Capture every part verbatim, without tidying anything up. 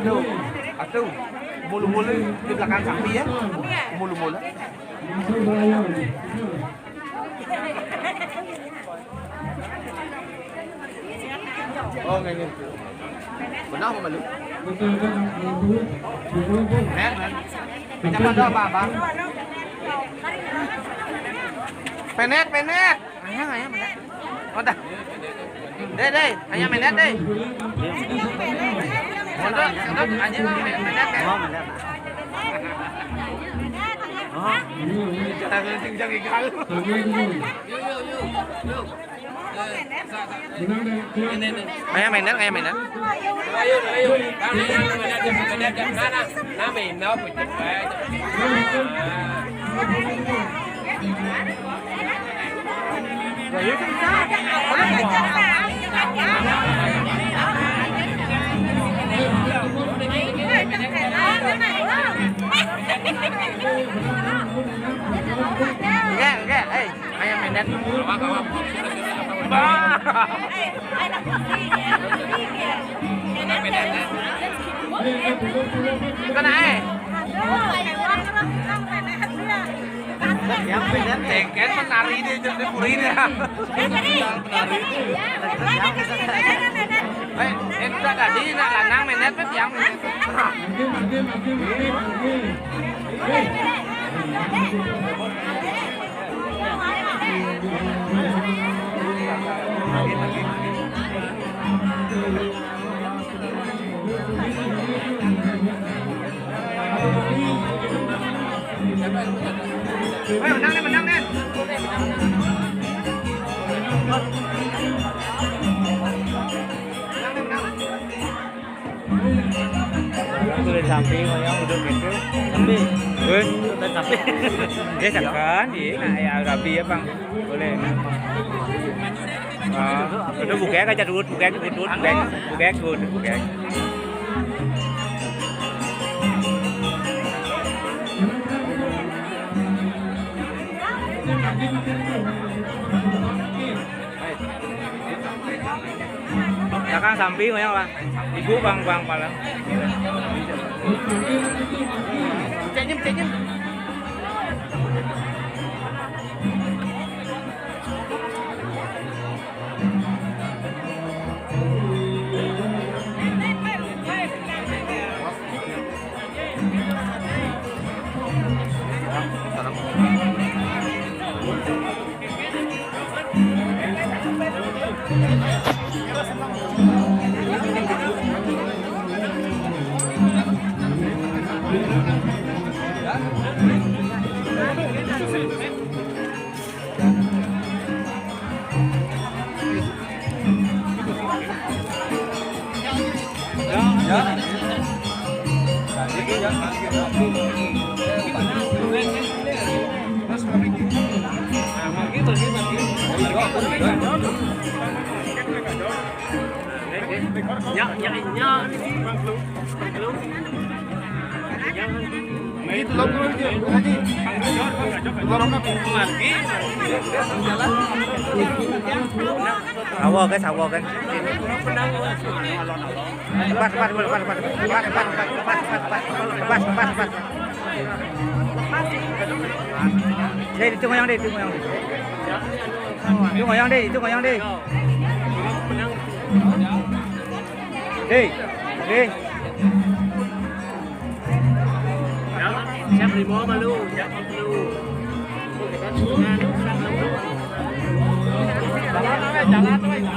Aduh, aduh, mulu-mulu di belakang sapi ya, mulu-mulu. Oh, ngene. Benar apa malu? Benar, benar. Benar, benar. Macam mana apa, Bang? Penet, penet. Ayang, ayang, penet. Oh, dah. Deh, deh, ayang, penet, deh. Untuk, untuk, anjing, penet, penet, ya. Oh, penet. Oh. Jangan, jangan, jangan. Ayah mainan, ayah mainan. Enggak, enggak, eh. Ayam menet. Bah. Bukan ae. Yang menet. Cengket menari dia, jadi puri dia. Menari. Eh, eh, tak tadi nak lanang menet, pet yang menet. Ayo, menang nih, menang nih. Itu dari samping, yang udah gitu. Tapi, weh, dari samping. Dia cakap, iya, nah, ya, rapi ya, Bang. Boleh. Ah, udah buka aja dulu, buka, buka, buka, buka, buka. Belakang samping, yang lah. Ibu, Bang, Bang, palang. Ceknya, ceknya. Nyak, nyak, nyak. Itu loh, Bro, itu, Haji. Corona, Bro. Awo, guys, awo, guys. Pas, pas, pas, pas, pas. Pas, pas, pas, pas. Pas, pas, pas, pas. Deh, itu ngoyang deh, itu ngoyang deh. Itu ngoyang deh, itu ngoyang deh. Deh, deh. Siap, lima malu, siap, malu. Jalan, jalan, jalan.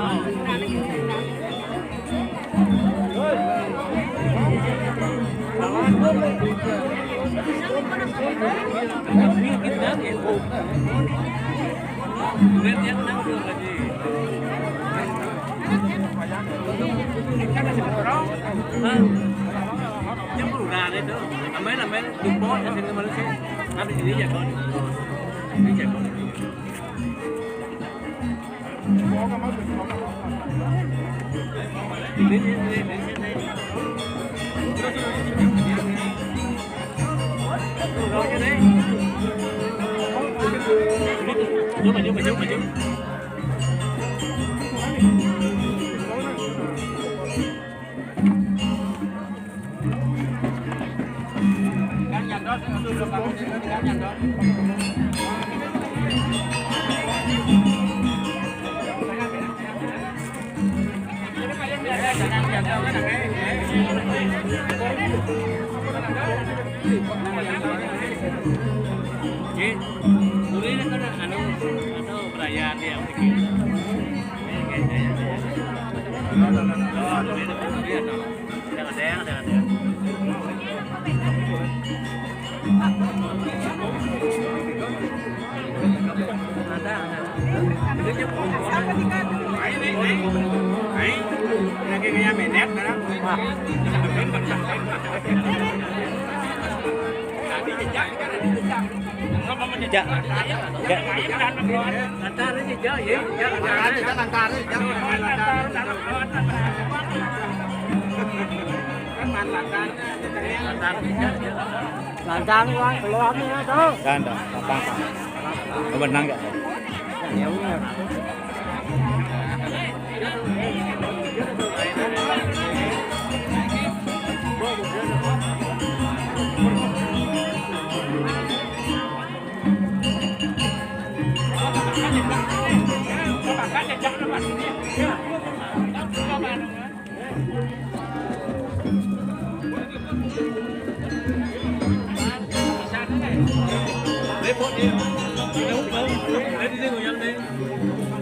Jadi, boleh kan anu, anu, perayaan yang bikin. Jangan, jangan, jangan. Jejak. Jejak. Lantaran jejak, ya. Lantaran, lantaran, lantaran. Lantaran, uang keluar ni, ya, tu. Dah, dah. Apa, apa? Kau menang tak? Ya, ya, udah.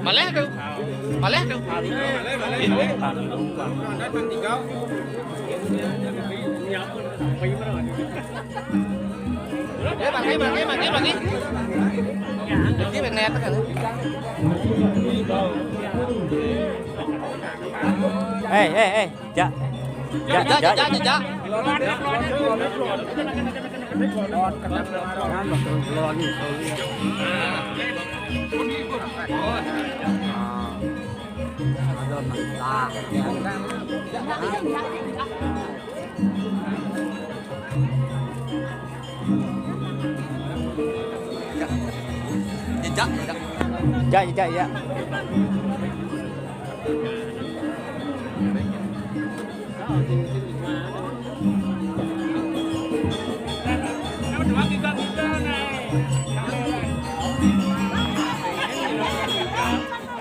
Maleh tu. Maleh tu. Eh, bagi, bagi, bagi, bagi. Bagi, bagi, kan. Hei, hei, hei. Jak. Jak, jak, jak, jak, jak. Jejak, jejak. Jejak, jejak, jejak.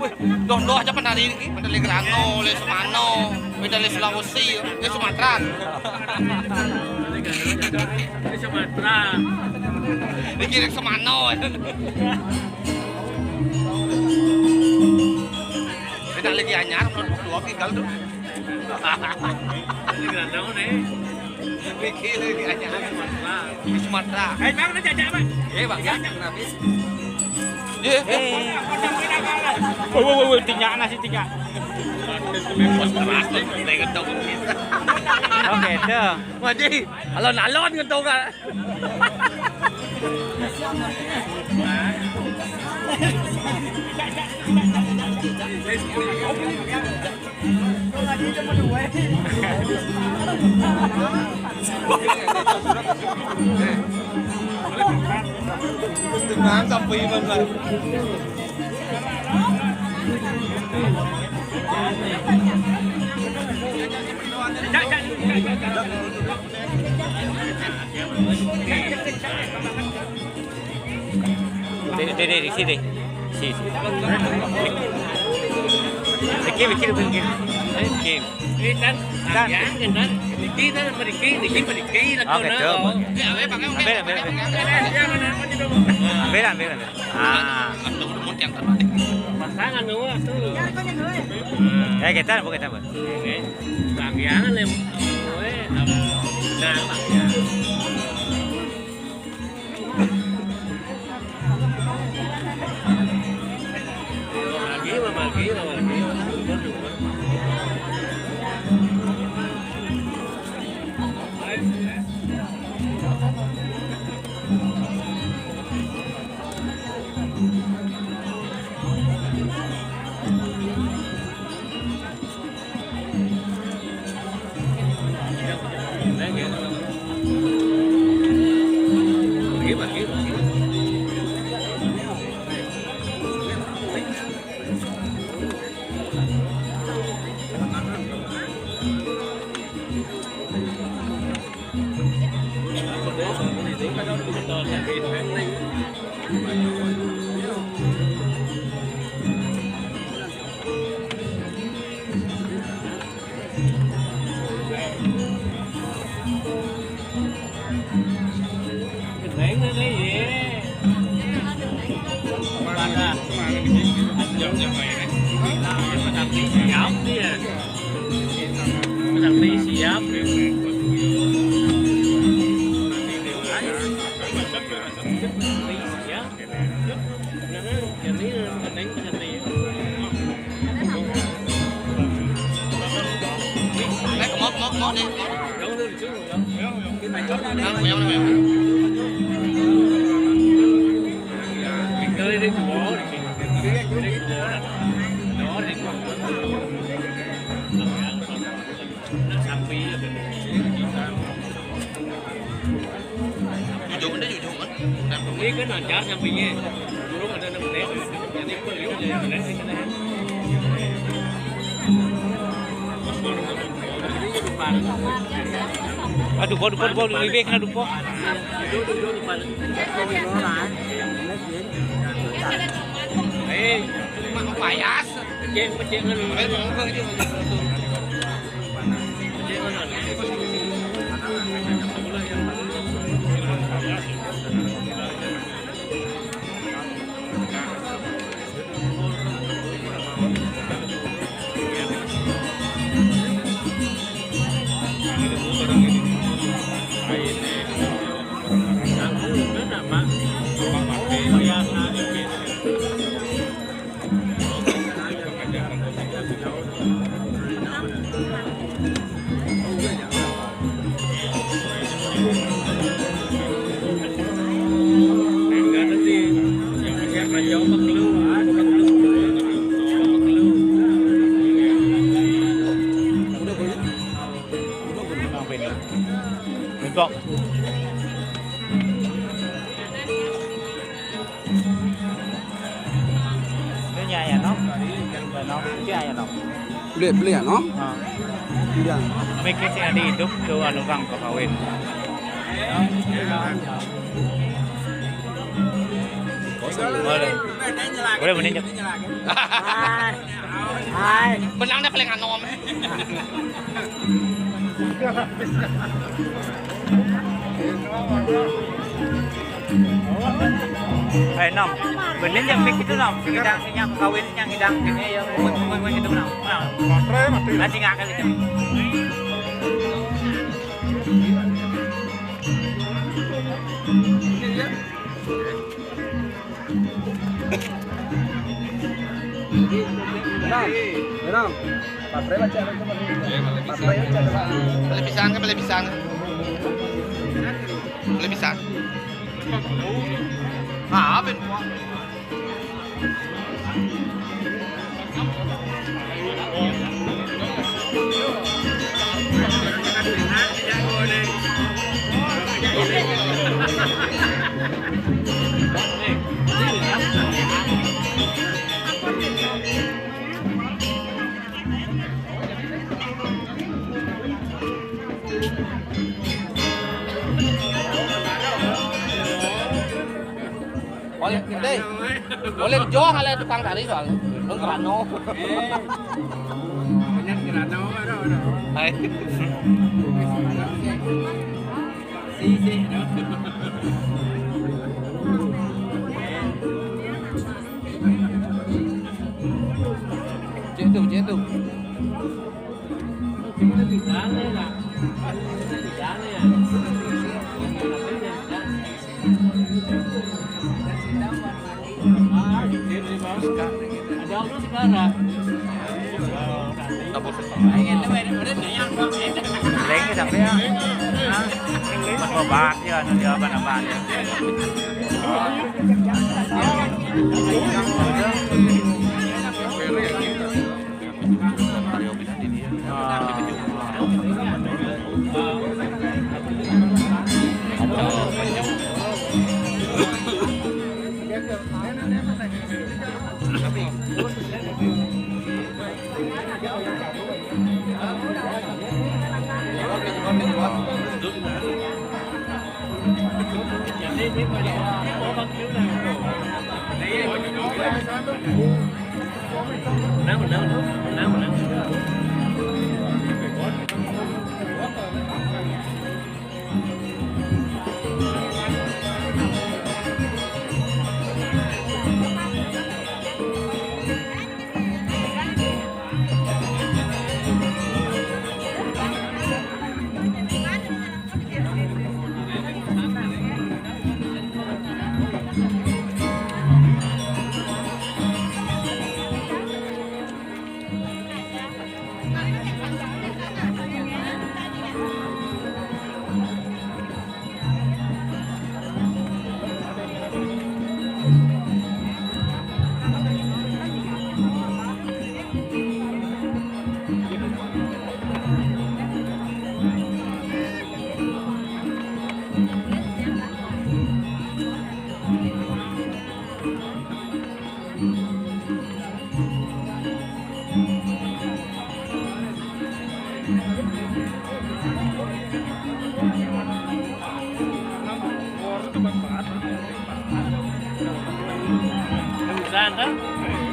Wih, doh-doh aja penari ini, penari Gerano, oleh Semano, medali Sulawesi, eh, Sumatera. Ini Sumatera. Ini kirim Semano. Beda lagi anyar, menurut dua tinggal tuh. Ini Gerano nih. Iki lagi anyar. Sumatera. Sumatera. Ayo, Bang, udah jajak, Bang. Eh, Bang, ya, kenapa? Iya. Eh. Woi, woi, woi, woi, tinggal nasi tinggal. Bos keras tuh, penting dong. Oke, dah. Wajib, alon-alon gitu kan. Tenang, sampai iman lah. Dek, dek, dek, di sini. Si, si. Riki, Riki, Riki. Riki. Ini kan, kan. Ya, kan, kan. Riki kan, Riki, Riki, Riki, oh, gitu. Ambil, ambil, ambil. Ambil, ambil, ambil. Ah. Pasangan dua tuh. Eh, kita, Bu, kita, Bu. Oke. Bang, jangan, ya. Nah, Bang, ya. Iya. Pesan teh siap. Pesan teh siap. Nah, jadi pesan teh, pesan teh. Eh, mau, mau, mau nih. Jauh tuh, jauh, jauh. Nah, mau yang mana, mau yang mana? Tinggal ini dua, ini dua. Dua, ini dua. Nah, sampai. Jujur, jujur, kan? Ini kan lancar sampingnya. Dulu ada enam menit. Jadi, beliau jadi menit, ini kan. Aduh, aduh, aduh, aduh, aduh, aduh, aduh. Eh, mak payas. Pecik, pecik kan. Eh, mau apa gitu? Pecik kan. Mentok. Ini ayah, no? Ini ayah, no? Beli, beli ya, no? Ha. Iya. Mikir sih nanti hidup tu anu kang kau kawin. Boleh. Boleh menunjuk. Hai. Hai. Benangnya paling anom. Eh, Nom. Bener yang mik itu, Nom. Ngidang sinya kawin yang ngidang ini ya. Ngomong-ngomong itu, Nom. Nom. Nanti ngakal itu. Tenang, tenang. Baterai baca apa itu? Baterai baca apa? Beli pisang ke, beli pisang. Beli pisang. Ah, apa itu? Oleh, deh. Oleh jauh oleh tukang tari soalnya. Lu kerano. Banyak kerano, ada, ada. Hai. Si, si, ada. Cek tu, cek tu. Lain sampai ya. Hah? Mas mau bahas ya, anu dia apa namanya?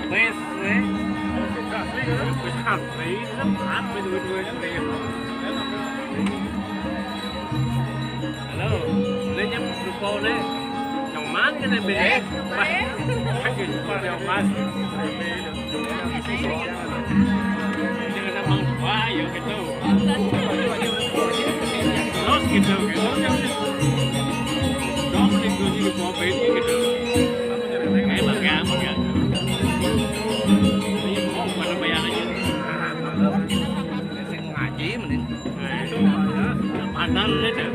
Wis, wis. Wis antri, wis antri, wis antri. Halo, lha nyep rupane nang mang kene, Be? Eh, Pak. Lagi Pak, ya, Mas. Jangan sama gua, ya, gitu. Terus gitu, gitu. Dong, mending gua di rumah ini, gitu. Kayak bangga, bangga. Ini mau mana bayangannya? Sing ngaji mending. Nah, itu. Padahal itu.